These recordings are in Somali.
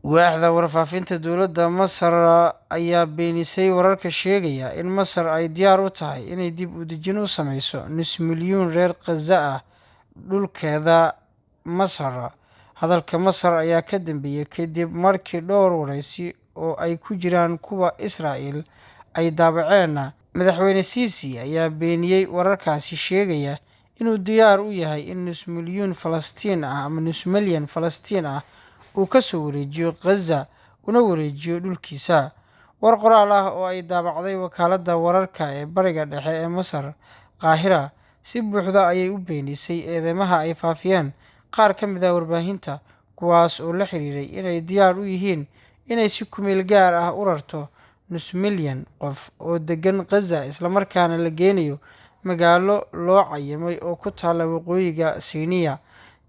Waaxda warfaafinta dowladda Masar ayaa beenisay wararka sheegaya in Masar ay diyaar u tahay inay dib u dejin u sameyso nus milyuun reer Khaza ah dhulkeeda Masar. Hadalka Masar ayaa ka dambeeyay kadib markii dhowr wareysi oo ay ku jiraan kuwa Israel ay daabaceen. Madaxweyne Siisi ayaa beeniyey wararkaasi sheegaya inuu diyaar u yahay in nus milyuun Falastiin ah ama nus milyan Falastiin ah uu ka soo wareejiyo Khaza una wareejiyo dhulkiisa. War qoraal ah oo ay daabacday wakaaladda wararka ee Bariga Dhexe ee Masar, Qaahira, si buuxda ayay u beenisay eedeymaha ay faafiyeen qaar ka mid ah warbaahinta, kuwaas oo la xiriiray inay diyaar u yihiin inay si kumeel gaar ah u rarto nus milyan qof oo deggan Khaza, islamarkaana la geenayo magaalo loo cayimay oo ku taalla waqooyiga Siiniya,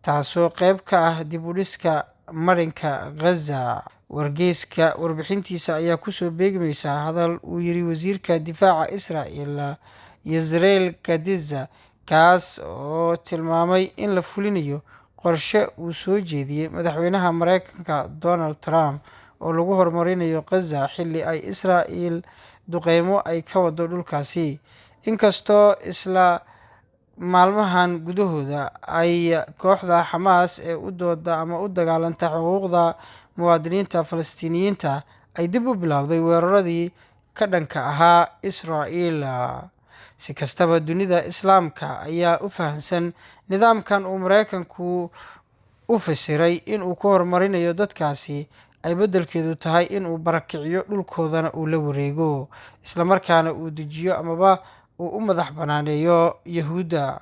taasoo qayb ka ah dib u dhiska marinka Khaza. Wargeyska warbixintiisa ayaa kusoo beegmaysa hadal uu yiri wasiirka difaaca Israel Yisrael Katz, kaas oo tilmaamay in la fulinayo qorshe uu soo jeediyey madaxweynaha Mareykanka Donald Trump oo lagu horumarinayo Khaza, xilli ay Israel duqeymo ay ka wado dhulkaasi. Inkastoo isla maalmahan gudahooda ay kooxda Xamaas ee u dooda ama u dagaalanta xuquuqda muwaadiniinta Falastiiniyiinta ay dib u bilowday weeraradii ka dhanka ahaa Israel. Si kastaba, dunida Islaamka ayaa u fahansan nidaamkan uu Mareykanku u fasiray inuu ku horumarinayo dadkaasi ay beddelkeedu tahay inuu barakiciyo, dhulkoodana uu la wareego, islamarkaana uu dejiyo amaba uu u madax banaaneeyo Yahuudda.